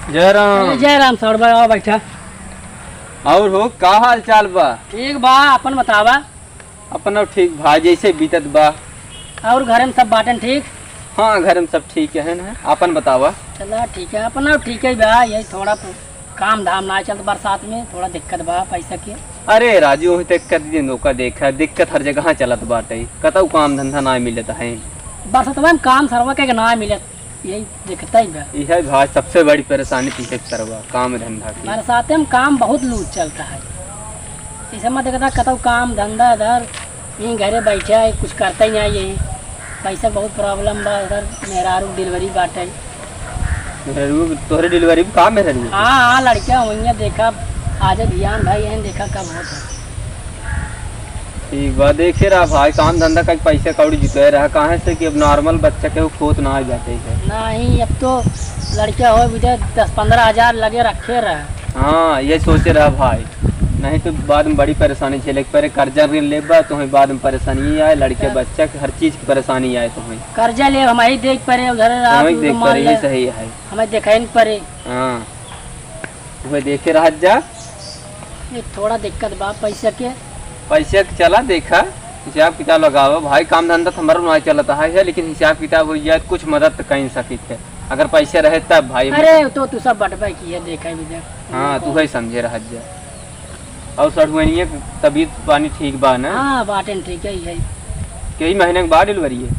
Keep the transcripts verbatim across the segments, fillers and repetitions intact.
जय राम। अरे, जय राम सौर भाई, आओ बैठा। और हो, का हाल चाल बा? ठीक बा, अपन बतावा। अपना ठीक भा, जैसे बीतत बा। और घर में सब बाटन ठीक? हाँ, घर में सब ठीक है ना। अपन बतावा। चला ठीक है, अपना ठीक है बा, यही थोड़ा काम धाम ना चलत बरसात में, थोड़ा दिक्कत बा पैसा के। अरे राजू, वही तो दिक्कत दिन ओका देखा, दिक्कत हर जगह चलत बाटे, कतौ काम धंधा ना मिलत है। बरसतवा में काम सरवा के ना मिलत, यही दिक्कत है बा। यह भाई सबसे बड़ी परेशानी तो है सरवा, काम धंधा की। बरसाते में काम बहुत लूज चलता है, इसे मत देखता कतौ काम धंधा इधर, यहीं घरे बैठे है, कुछ करता ही नहीं यही। पैसा बहुत problem बा, इधर मेहरारू डिलीवरी बाटे। मेहरारू, तोहरे डिलीवरी भी काम मेहरारू? हाँ, हाँ, लड़का वहीं देखा, आज ध्यान भाई हैं, देखा कब होत है। ठीक बा, देखे रहा भाई, काम धंधा का पैसा कौड़ी जुटे रहा, काहे से कि अब normal बच्चा के होत ना आ जाते है। नहीं, अब तो लड़का हो भी दस पन्द्रह हजार लगे रखे रहा। हाँ, ये सोचे रहा भाई, नहीं तो बाद में बड़ी परेशानी झेले के पड़े, कर्जा ऋण लेबा तो हमें बाद में परेशानी आए, लड़के तब बच्चा के हर चीज की परेशानी आए तो हमें। कर्जा ले हम ही देख पड़े, उधर रहा, हमें तू देख मान पड़े, ले। ये सही है। हमें देखाई नहीं पड़े। हाँ, वह देखे रह जा। ये थोड़ा दिक्कत बा पैसा के। पैसा के चला देखा, हिसाब किताब लगावा भाई, काम धंधा तो हमारा ना चलता है, है, लेकिन हिसाब किताब हो जाए, कुछ मदद तो कर सकित है, अगर पैसा रहे तब भाई। अरे, तो तू सब बटबे की है, देखा भी देख। हाँ, तू है समझे रह जा। और सढ़ुआनिया के तबीयत पानी ठीक बा ना? हाँ, बाटेन ठीक है, यही। कई महीने के बाद डिलीवरी है?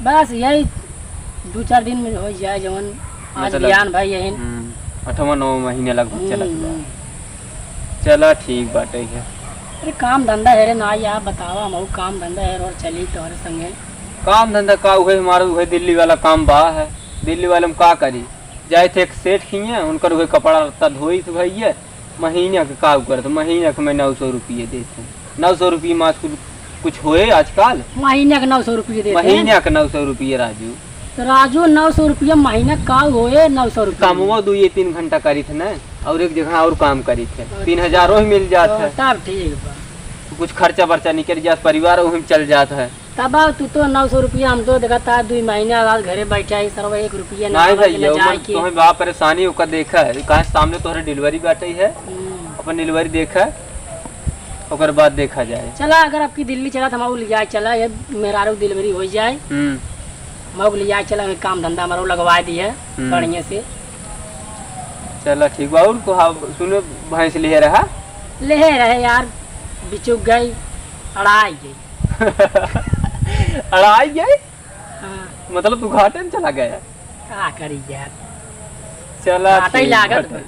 बस यही दो चार दिन में हो जाए, जवन आज मतलब, बयान भाई यही। हम्म, अठवा नौ महीने लगभग हम्म, चलत बा। हम्म। चला ठीक बाटे है। अरे काम धंधा है रे ना यार, बतावा, हम काम धंधा है और चली तोहरे संगे। काम धंधा का उहे हमारा उहे दिल्ली वाला काम बा है। दिल्ली वाले में का करी? जाए थे एक सेठ किए, उनकर उहे कपड़ा लत्ता धोई थे भैया, महीना के का करत, महीना के मैं नौ सौ रुपये देते। नौ सौ रुपये में आज कुछ, कुछ होए आजकल? महीना के नौ सौ रुपये देते हैं? महीना के नौ सौ रुपये राजू। तो राजू, नौ सौ रुपया महीना का होए, नौ सौ रुपया? कामवा दो ये तीन घंटा करी थे ना, और एक जगह और काम करी थे, अच्छा। तीन हजार वही मिल जात तो है। तब ठीक बा। कुछ खर्चा बर्चा निकल जात, परिवार वही में चल जात है। तब तू तो नौ सौ रुपया, हम तो देखा था दुई महीना बाद घरे बैठा ही, सरवा एक रुपया ना नहीं आवा भैया, के ना जाए उमर के। तुम्हें बा परेशानी ओकर देखा है, काहे सामने तोहरे डिलीवरी बाटे है, हम्म। अपन डिलीवरी देखा, ओकर बाद देखा जाए। चला, अगर आपकी दिल्ली चला तो हम ले जाए, चला, ये मेहरारू डिलीवरी हो जाए, हम्म। हम ले जाए, चला, काम धंधा हमारा लगवा दिए हम्म। बढ़िया से। चला ठीक बा, और को हाँ, सुनो, भैंस ले रहा? ले रहे यार, बिचुक गई, अड़ाई गई। अड़ाई गए? हाँ। मतलब तू घाटे में चला गया? का करी यार? चला घाटा ही ठीक लागत बाटे। बा।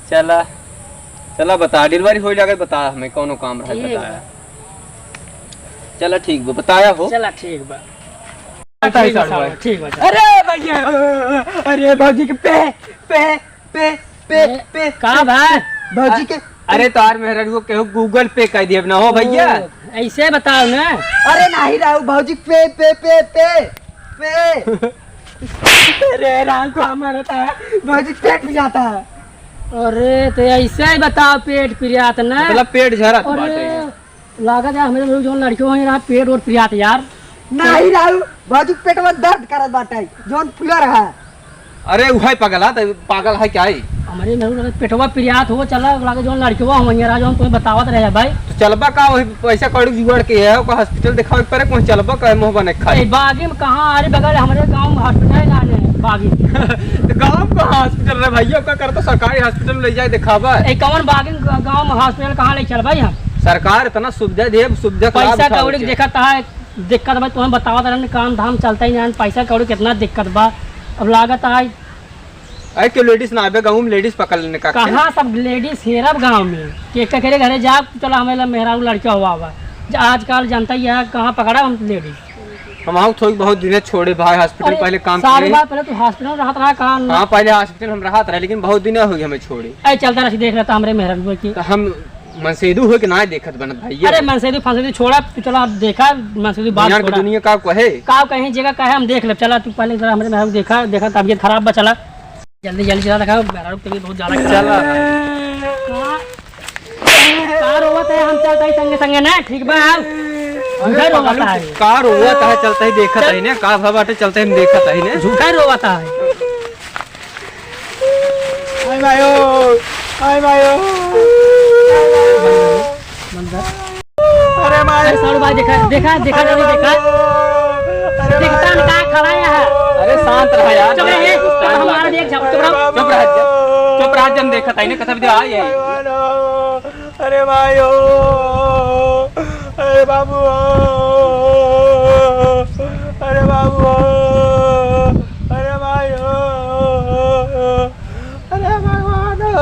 चला, चला बता, डिलीवरी हो जाके बता हमें, कौनो काम रहे ठीक बताया। बा। चला ठीक बा, बताया हो। चला ठीक बा। बताई ठीक बा, साढ़ू भाई। ठीक बा, चला। अरे भैया, अरे भौजी के पे, पे, पे, पे, ए, पे, का पे, भाई? भौजी के अरे तार मेहरारू केहू Google Pay कर दिए ना हो भैया। ओ, ऐसे बताओ ना। अरे नहीं राहु भौजी पे, पे, पे, पे, पे। अरे राम को हमारा था, भौजी पेट पिरात है। अरे तो ऐसे ही बताओ, पेट पिरात ना। मतलब पेट झरत अरे, बाटे। लागत है हमरे लोग जौन लड़के वहीं रहा, पेट और पिरात यार। नहीं राहु, बाजू पेटवा दर्द करत बाटे, जौन फूला रहा। अरे उहे पगला, त पागल है क्या है? हमरे मेहरारू लगे पेटवा पिरियात हो, चला, लागे जौन लड़कवा हो, वहीं रहा, जौन तुम्हें बतावत रहे भाई। तो चलबा का, वही पैसा कौड़ी जुगाड़ के है, ओकर हॉस्पिटल देखावे के पड़े, कौन चलबा का मुंह बने खाए? ए, बागी में कहाँ? अरे बगल हमरे गांव में हॉस्पिटल है ना, बागी। तो गांव का हॉस्पिटल रे भैया, का करता सरकारी हॉस्पिटल में ले जाए देखाबा। ए, कौन बागी में ग-, गांव में हॉस्पिटल कहाँ ले चल भाई हम? सरकार इतना सुविधा दे, सुविधा का लाभ पैसा उठावे कौड़ी के। देखत है, दिक्कत बा, तुम्हें बतावत रहन, काम धाम चलता ही नहीं, पैसा कौड़ी कितना दिक्कत बा। अब लागत है अरे क्यों लेडीज ना आवे गाँव में, लेडीज पकड़ लेने का। कहाँ सब लेडीज हेरब गाँव में? के के घरे घरे जाब, चला हमें ला मेहरारू लड़का हुआ बा। ज-, आजकल जनता ही है, कहाँ पकड़ा हम लेडीज? हम आओ थोड़ी बहुत दिन छोड़े भाई, हॉस्पिटल अरे, पहले काम सारी करे। बात पहले तू हॉस्पिटल रहत रहा, कहाँ न- हाँ, पहले हॉस्पिटल हम रहत रहे, लेकिन बहुत दिन हो गए हमें छोड़े। ऐ चलता रही, देख लेता हमरे मेहरारू की। तो हम मनसेदू हो के ना देखत बनत भाई, ये अरे मनसेदू फंसेदू छोड़ा, तू चला अब देखा, मनसेदू बात दुनिया के छोड़ा। दुनिया का कहे? का कहीं जगह का है, हम देख ले। चला तू पहले जरा हमरे मेहरारू देखा, देखा तबीयत खराब बा, चला। जल्दी, जल्दी चला, देखा मेहरारू तबीयत बहुत ज्यादा खराब चला। है। हाँ। का रोवत है, हम चलता ही संगे संगे ना, ठीक बा, आओ। अरे झूठा रोवत पगलू, है। का रोवत है, चलता ही देखत है ना, का भा बाटे चलता ही हम देखत है ना। झूठा रोवत है। मायो, हाय मायो। अरे मायो। अरे साढ़ू भाई, देखा, देखा, देखा, अरे देखा। बाबू। अरे देखता बाबू। ना, खड़ा है। अरे शांत रहा यार, चुप रहे। देख, देख, हमारा देख, चुप रहो। चुप रह जा। चुप रह जा, हम देखत हई ना, कथा भी दे, आ, ये। अरे मायो, अरे बाबू, अरे बाबू, अरे मायो, अरे भगवान, अरे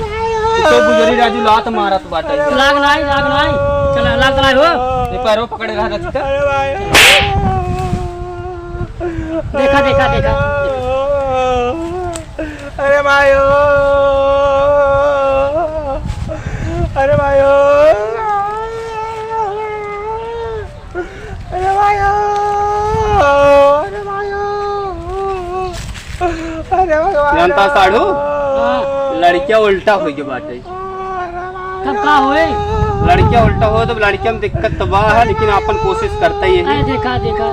मायो। तो बुजरी राजू लात मारत बाटे। लाग नाई, लाग नाई। चला, लाग नाई हो। ये पैरों पकड़े रहा रचिता। अरे मायो। देखा, देखा, देखा। अरे मायो, अरे मायो, अरे मायो, अरे मायो, अरे भगवान। जानता साढ़ू? हाँ। लड़किया उल्टा होइ गए बाटे। तब का होए? लड़किया उल्टा हो तब लड़किया में दिक्कत तो बा है, लेकिन आपन कोशिश करता ही है। अरे देखा, देखा।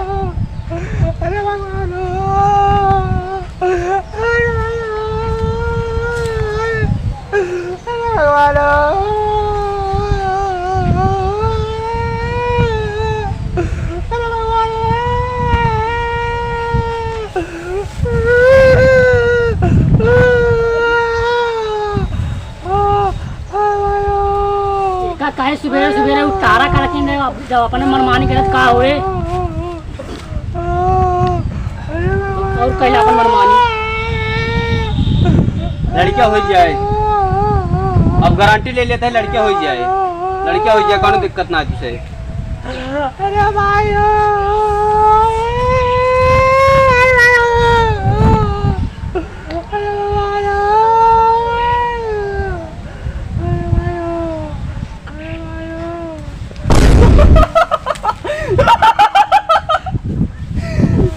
अरे भगवान। का, काहे सुबेरे सुबेरे उतारा करके ने, जब अपने मनमानी करत का होए? और कहला अपन मनमानी। लड़किया होइ जाए, अब गारंटी ले लेते हैं, लड़किया होइ जाए, लड़किया होइ जाए, कौनो दिक्कत ना है तुझे। अरे भाई, अरे भाई।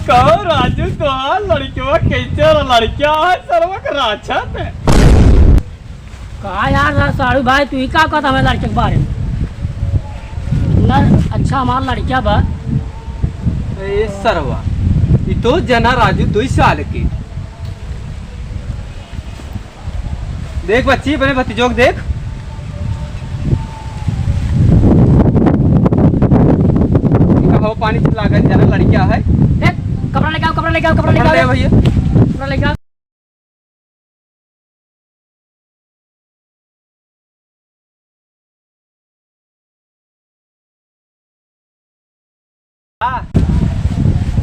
कहो राजू, तोहार लड़कवा कैसे रहा? लड़किया है सरवा के राक्षस है। का यार, साढ़ू भाई, तू ही का कहता हमें लड़के के बारे में? ना, अच्छा, हमार लड़किया बा। ए सरवा, ई तो जना राजू, दो साल के। देख बच्ची, अपने भतीजोक देख। इनका हवा पानी से लागत जाना, लड़किया है। देख, कपड़ा लेके आओ, कपड़ा लेके आओ, कपड़ा लेके कपड़ा आओ। ले भैया। कपड़ा लेके आओ।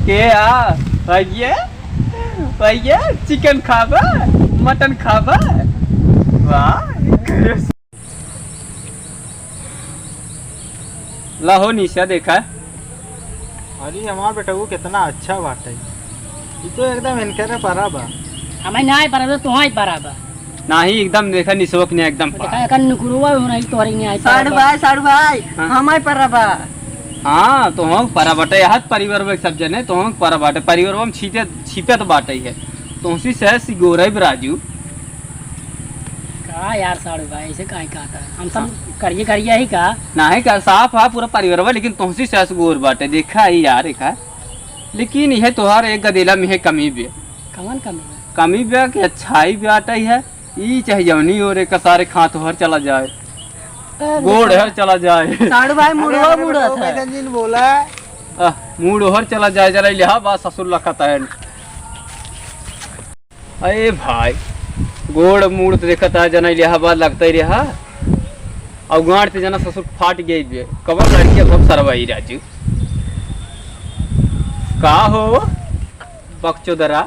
के आ, भैया, भैया, चिकन खाबा, मटन खाबा? वाह। ला हो निशा, देखा। अरे, हमार बेटऊ कितना अच्छा बाटे। ई तो एकदम इनकरे परा बा। हमें ना ही परा बा, तो ही परा बा। नाही, एकदम देखा, निशवक ने एकदम देखा, परा। एकर नुकुरुआ हो रही, तोहरी नहीं आई साढ़ू परा बा। भाई, साढ़ू भाई, हाँ। हमार परा बा। हाँ, तो हम परा बाटे, हाथ परिवार में सब जने, तो हम परा बाटे, परिवार में छीटे, छिपे तो बाटे ही है। तो उसी से सिगोरब राजू। का यार साढ़ू भाई, ऐसे काहे कहता है? हम सब हाँ। करिए, करिए ही का? नाही का, साफ है पूरा परिवारवा, लेकिन तुमसी सास गोर बाटे, देखा ही यार, एका। लेकिन यह तोहार एक गदेला में है कमी बे। कवन कमी बे? कमी बे कि अच्छाई बे आटा ही है, ई चाहे जवनी हो रे, का सारे खां तोहर चला जाए, अरे गोड़ साढ़ू हर चला जाए। साढ़ू भाई, मुड़वा अरे, अरे, मुड़त बेटो, है। कैसन दिन बोला? आह, मूड़ ओहर चला जाए, जरा लिहा बा ससुर लखत है। अरे भाई, गोड़ मूड़ तो देखत है, जना इलाहाबाद लगता ही रहा। और गांड ते जना ससुर फाट गई बे। कबर लड़किया खूब सरवाई राजू। का हो बकचोदरा?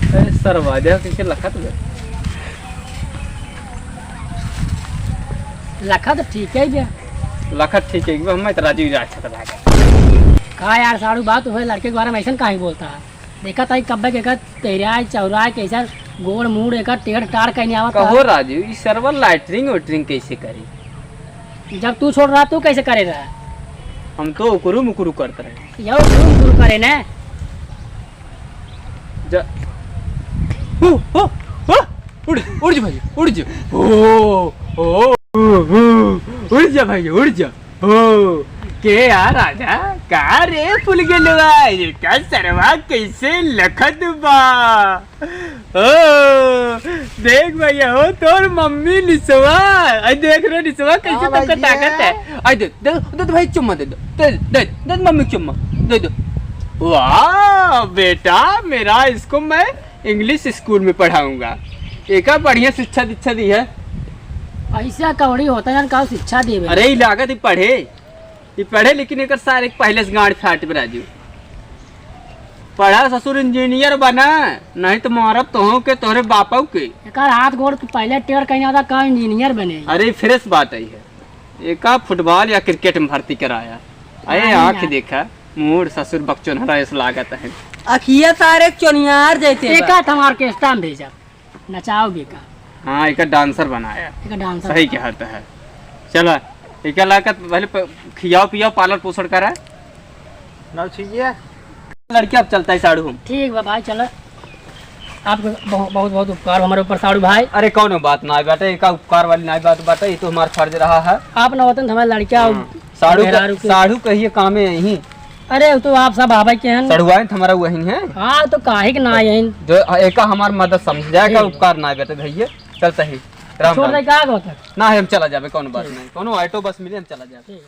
अरे सरवा दे, कैसे लखत बे? लखत ठीक है बे। लखत ठीक है बे, हम तो राजू राज छत लागे। का यार साढ़ू बात हुए, लड़के के बारे में ऐसा काहे बोलता है? देखा ताई कब्बे के एकर तेराय चौराय कैसा गोड़ मूड़ एकर टेढ़ टाढ़ कहीं आवत कहो है। राजू, ई सरवा लैट्रिन वैट्रिन कैसे करी? जब तू छोड़ रहा, तू कैसे करे रहा? हम तो उकुरू मुकुरू करत रहे। यहो उकुरू मुकुरू करे ने। जा। हो, हो, हो, उड़, उड़ जा भाई, उड़ जा। हो, हो, हो, उड़ जा भाई, उड़ जा। हो, के यार राजा, का रे फुलगेलवा, ये का सरवा कैसे लखत बा? ओ, देख भैया हो, तोर मम्मी निसवा। आई देख रे निसवा, कैसे हाँ तोके भाई, ताकत है। आई दे, दे, दे, दे भाई, चुम्मा दे दो। दे, दे, दे मम्मी को चुम्मा, दे दो। वाह बेटा, मेरा इसको मैं इंग्लिश स्कूल में पढ़ाऊंगा। एका बढ़िया शिक्षा दीक्षा दी है। ऐसा कौड़ी होता है यार, का शिक्षा देवे? अरे, ई लागत ही पढ़े, ई पढ़े, लेकिन एकर सारे पहले से गांड फाट बे राजू। पढ़ा ससुर, इंजीनियर बना, नहीं तो मारब तोहू के, तोहरे बापू के। एकर हाथ गोड़ के पहले टेढ़ कहीं ना होता, का इंजीनियर बने। अरे, फ्रेश बात आई है, एका फुटबॉल या क्रिकेट में भर्ती कराया। अरे, नहीं आँख यार। देखा, मूड ससुर बकचोनहरा ऐसा लागत है। अखिया सारे चोनियार जैसे बा। एका तो हम ऑर्केस्ट्रा में भेजा, नचाओगे का? हाँ, एका डांसर बनाया। एका डांसर सही बनाया। कहत है। चला, एका लागत पहले प-, खियाओ पियाओ, पालन पोषण करा। नौछिया। लड़के अब चलता है साढ़ू हम। ठीक बा भाई, चला। आपके बहु-, बहुत बहुत उपकार हमारे ऊपर साढ़ू भाई। अरे कौनो बात ना बाटे, एका उपकार वाली ना बात बाटे, ये तो हमार फर्ज रहा है। आप ना होतन तो हमारे लड़का हाँ। साढ़ू का, मेहरारू के साढ़ू कहिए कामे यही। अरे वो तो आप सब आवे के हैं। सढ़ुआइन तो हमारा वही है। हाँ तो काहे के ना आए हैं। जो एका हमार मदद समझ जाए, का ठीक। उपकार ना बेटे भैया। चलता ही। राम छोड़ राम। दे का होता? ना हम चला जाबे, कौनो बात ठीक। नहीं, कौनो ऑटो बस मिले हम चला जाबे। ठीक।